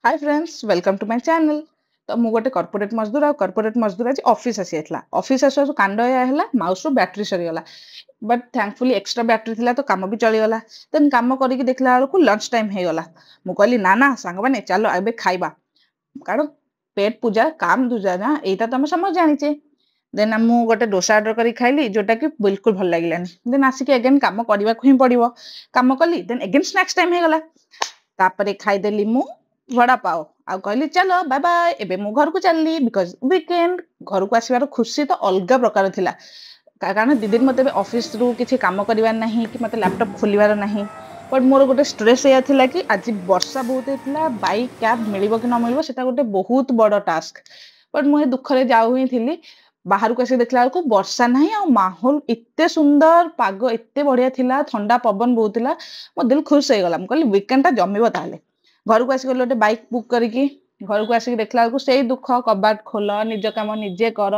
Hi friends, welcome to my channel. ତ ମୁଁ ଗୋଟେ କର୍ପୋରେଟ୍ ମଜଦୁର, ଆଉ କର୍ପୋରେଟ୍ ମଜଦୁର ଆଜି ଅଫିସ୍ ଆସିଯାଇଥିଲା। ଅଫିସ୍ ଆସୁ ଆସୁ କାଣ୍ଡ ଏୟା ହେଲା, ମାଉସ୍ରୁ ବ୍ୟାଟେରୀ ସରିଗଲା। ବଟ୍ ଥ୍ୟାଙ୍କଫୁଲି ଏକ୍ସଟ୍ରା ବ୍ୟାଟେରୀ ଥିଲା, ତ କାମ ବି ଚଳିଗଲା। ଦେନ୍ କାମ କରିକି ଦେଖିଲା ବେଳକୁ ଲଞ୍ଚ ଟାଇମ୍ ହେଇଗଲା। ମୁଁ କହିଲି, ନା ନା ସାଙ୍ଗମାନେ, ଚାଲ ଏବେ ଖାଇବା, କାରଣ ପେଟ ପୂଜା କାମ ଦୁଜା ନା, ଏଇଟା ତ ଆମେ ସମସ୍ତେ ଜାଣିଛେ। ଦେନ୍ ମୁଁ ଗୋଟେ ଦୋସା ଅର୍ଡର କରିକି ଖାଇଲି, ଯୋଉଟା କି ବିଲକୁଲ ଭଲ ଲାଗିଲାନି। ଦେନ୍ ଆସିକି ଏଗେନ୍ କାମ କରିବାକୁ ହିଁ ପଡିବ। କାମ କଲି, ଦେନ୍ ଏଗେନ୍ ସ୍ନାକ୍ସ ଟାଇମ୍ ହେଇଗଲା। ତାପରେ ଖାଇଦେଲି ମୁଁ ବଡା ପାଓ ଆଉ କହିଲି, ଚାଲ ବାଏ ବାଏ, ଏବେ ମୁଁ ଘରକୁ ଚାଲିଲି। Because weekend, ଘରକୁ ଆସିବାର ଖୁସି ତ ଅଲଗା ପ୍ରକାର ଥିଲା, କାରଣ 2 ଦିନ ମତେ ଏବେ ଅଫିସରୁ କିଛି କାମ କରିବାର ନାହିଁ କି ମତେ ଲାପଟପ୍ ଖୋଲିବାର ନାହିଁ। ବଟ୍ ମୋର ଗୋଟେ ଷ୍ଟ୍ରେସ୍ ଏଇଆ ଥିଲା କି ଆଜି ବର୍ଷା ବହୁତ ହେଇଥିଲା, ବାଇକ୍ କ୍ୟାବ୍ ମିଳିବ କି ନ ମିଳିବ, ସେଟା ଗୋଟେ ବହୁତ ବଡ ଟାସ୍କ। ବଟ୍ ମୁଁ ଏ ଦୁଃଖରେ ଯାଉ ହିଁ ଥିଲି, ବାହାରକୁ ଆସିକି ଦେଖିଲା ବେଳକୁ ବର୍ଷା ନାହିଁ ଆଉ ମାହୋଲ ଏତେ ସୁନ୍ଦର, ପାଗ ଏତେ ବଢିଆ ଥିଲା, ଥଣ୍ଡା ପବନ ବହୁଥିଲା, ମୋ ଦିଲ ଖୁସ ହେଇଗଲା। ମୁଁ କହିଲି, ୱିକେଣ୍ଡ ଟା ଜମିବ ତାହେଲେ। ଘରକୁ ଆସିଗଲି ଗୋଟେ ବାଇକ୍ ବୁକ୍ କରିକି। ଘରକୁ ଆସିକି ଦେଖିଲା ବେଳକୁ ସେଇ ଦୁଃଖ, କବାଟ ଖୋଲ, ନିଜ କାମ ନିଜେ କର।